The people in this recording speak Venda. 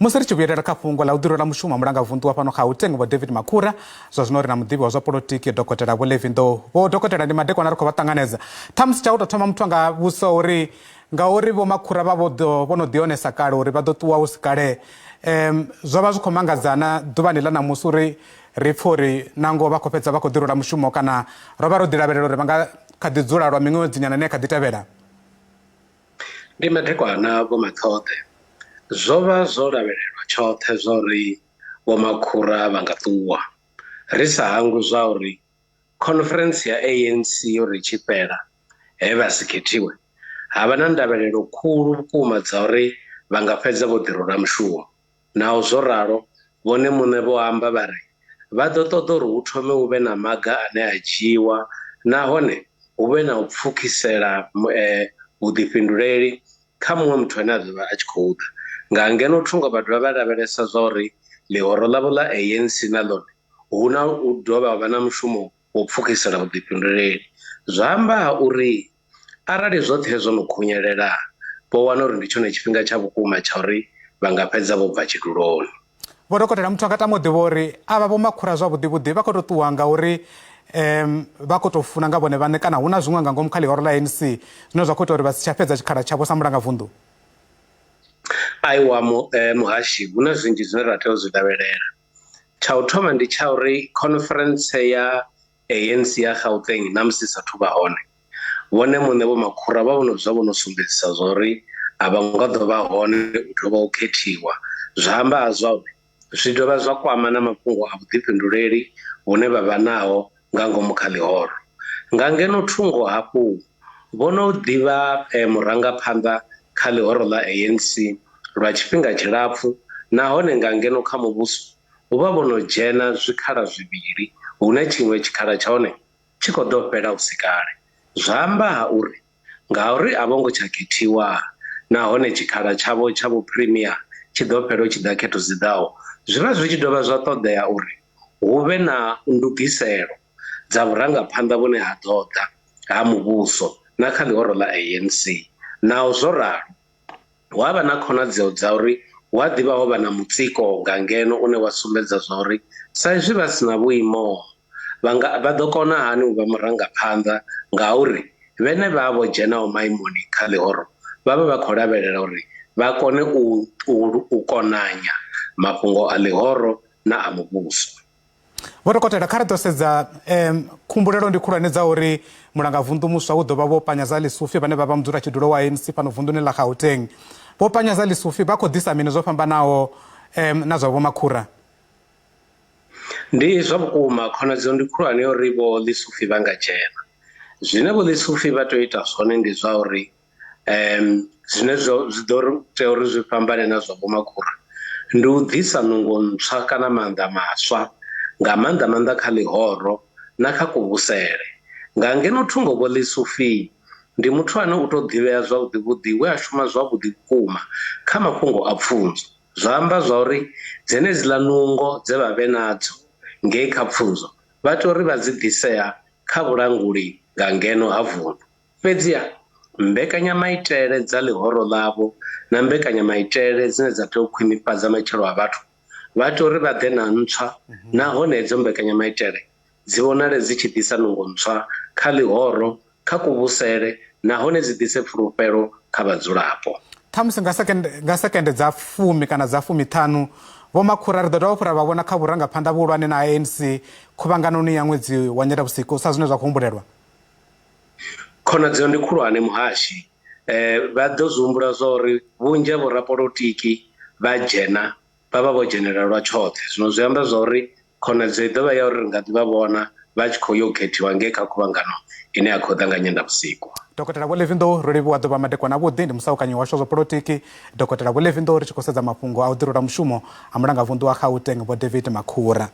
Musi ri tshi vhuyelela kha fhungo ḽa u ḓirwela mushumo wa mulangavunḓu wa fhano Gauteng Vho David Makhura, zwa zwino ri na muḓivhi wa zwa polotiki Dokotela Vho Levi Nḓou. Vho Dokotela, ndi madekwana ri khou vha ṱanganedza. Ṱhamusi tsha u tou thoma muthu a nga vhudzisa uri ngauri Vho Makhura vha vho ḓo vho no ḓi onesa kale uri vha ḓo ṱuwa hu si kale, um zwo vha zwi khou mangadzana ḓuvhani ḽa ṋamusi uri ri pfe uri nangoho vha khou fhedza vha khou ḓirwela mushumo kana ro vha ro ḓi lavhelela uri vha nga kha ḓi dzula lwa miṅwedzinyana ine ya kha ḓi tevhela? Ndi madekwana Vho Maṱhoṱhe. Zwo vha zwo lavhelelwa tshoṱhe zwa uri Vho Makhura vha nga ṱuwa. Ri sa hangwi zwa uri khonferentsi ya ANC yo ri tshi fhela he vha si khethiwe, ha vha na ndavhelelo khulu vhukuma dza uri vha nga fhedza vho ḓirula mushumo. Naho zwo ralo, vhone muṋe vho amba vha ri vha ḓo ṱoḓa uri hu thome hu vhe na maga ane a dzhiiwa nahone hu vhe na u pfukhisela vhuḓifhinduleli kha muṅwe muthu ane a ḓo vha a tshi khou ḓa. Nga ngeno thungo vha dovha vha lavhelesa zwa uri ḽihoro ḽavho ḽa ANC na ḽone hu na u dovha ha vha na mushumo wa u pfukhisela vhuḓifhinduleli. Zwa amba uri Arali zwoṱhe zwo no khunyelela, vho wana uri ndi tshone tshifhinga tsha vhukuma tsha uri vha nga fhedza vho bva tshiduloni. Vho dokotela, muthu a nga tama u ḓivha uri avha vho makhura zwavhuḓi vhuḓi vha khou tou ṱuwa ngauri um vha khou tou funa nga vhone vhaṋe kana hu na zwiṅwe nga ngomu kha ḽihoro ḽa ANC zwine zwa khou ita uri vha si tsha fhedza tshikhala tshavho sa mulangavunḓu? Aiwa muhashi, hu na zwinzhi zwine ra tea u zwi lavhelela. Tsha u thoma ndi tsha uri khonferentse ya ANC ya Gauteng na musi i sathu vha hone, vhone muṋe vho Makhura vha vho no dzula vho no sumbedzisa zwa uri a vha nga ḓo vha hone u dovha u khethiwa. Zwa amba ha zwa uri zwi dovha zwa kwama na mafhungo a vhuḓifhinduleli vhune vha vha naho nga ngomu kha ḽihoro. Nga ngeno thungo hafhu, vho no ḓivha murangaphanḓa kha ḽihoro ḽa ANC lwa tshifhinga tshilapfu nahone nga ngeno kha muvhuso Hu vha vho no dzhena zwikhala zwivhili hune tshiṅwe tshikhala tsha hone tshi khou ḓo fhela hu si kale. Zwa amba-ha uri ngauri a vho ngo tsha khethiwa nahone tshikhala tshavho tsha vhu-premier tshi ḓo fhela hu tshi ḓa khetho dzi ḓaho, zwi vha zwi tshi dovha zwa ṱoḓea uri hu vhe na ndugiselo dza vhurangaphanḓa vhune ha ḓo ḓa ha muvhuso na kha ḽihoro ḽa ANC. Naho zwo ralo, Hu a vha na khonadzeo dza uri hu a ḓi vha ho vha na mutsiko nga ngeno une wa sumbedza zwa uri sa izwi vha si na vhuimo, vha nga vha ḓo kona hani u vha murangaphanḓa ngauri vhenevha vho dzhenaho maimoni kha ḽihoro vha vha vha khou lavhelela uri vha kone u u konanya mafhungo a ḽihoro na a muvhuso. Vho Dokotela, kha ri ḓo sedza um khumbulelo ndi khulwane dza uri mulangavunḓu muswa u ḓo vha Vho Panyaza Lesufi vhane vha vha mudzulatshidulo wa ANC fhano vunḓuni ḽa Gauteng. Vho Panyaza Lesufi vha khou ḓisa mini zwo fhambanaho um na zwa Vho Makhura? Ndi zwa vhukuma, khonadzeo ndi khulwane uri Vho Lesufi vha nga dzhena. Zwine Vho Lesufi vha tea u ita zwone ndi zwa uri um zwine zwa zwi ḓo tea uri zwi fhambane na zwa vhomakhura ndi u ḓisa nungo ntswa kana maanḓa maswa nga maanḓa maanḓa kha ḽihoro na kha kuvhusele. Nga ngeno thungo Vho Lisufi ndi muthu ane u tou ḓivhea zwavhuḓi vhuḓi we a shuma zwavhuḓi vhukuma kha mafhungo a pfunzo. Zwa amba zwa uri dzenedziḽa nungo dze vha vhe nadzo ngei kha pfunzo vha tea uri vha dzi ḓisea kha vhulanguli nga ngeno ha vundu. Fhedziha, mbekanyamaitele dza ḽihoro ḽavho na mbekanyamaitele dzine dza tea u khwinifhadza matshilo a vhathu, vha tea uri vha ḓe na ntswa nahone hedzo mbekanyamaitele dzi vhonale dzi tshi ḓisa nungo ntswa kha ḽihoro, kha kuvhusele nahone dzi ḓise pfulufhelo kha vhadzulapo. Ṱhamusi nga sekende, nga sekende dza fumi kana dza fumiṱhanu, Vho Makhura ri ḓo dovha hafhu ra vha vhona kha vhurangaphanḓa vhuhulwane na ANC khuvhanganoni ya ṅwedzi wa Nyendavhusiku sa zwine zwa khou humbulelwa. Khonadzeo ndi khulwane muhashi. Vha ḓo zwi humbula zwa uri vhunzhi ha vhorapolotiki vha dzhena vha vha vho dzhenelela lwa tshoṱhe. Zwino zwi amba zwa uri khonadzeo i ḓo vha ya uri ri nga ḓi vha vhona vha tshi khou yo khethiwa ngei kha khuvhangano ine ya khou ḓa nga Nyendavhusiku. Dokotela Vho Levi Nḓou, ro livhuwa ḓuvha madekwana avhuḓi. Ndi musaukanyi washu wa zwa polotiki, Dokotela Vho Levi Nḓou, ri tshi khou sedza mafhungo a u ḓirula mushumo ha Mulangavunḓu wa Gauteng Vho David Makhura.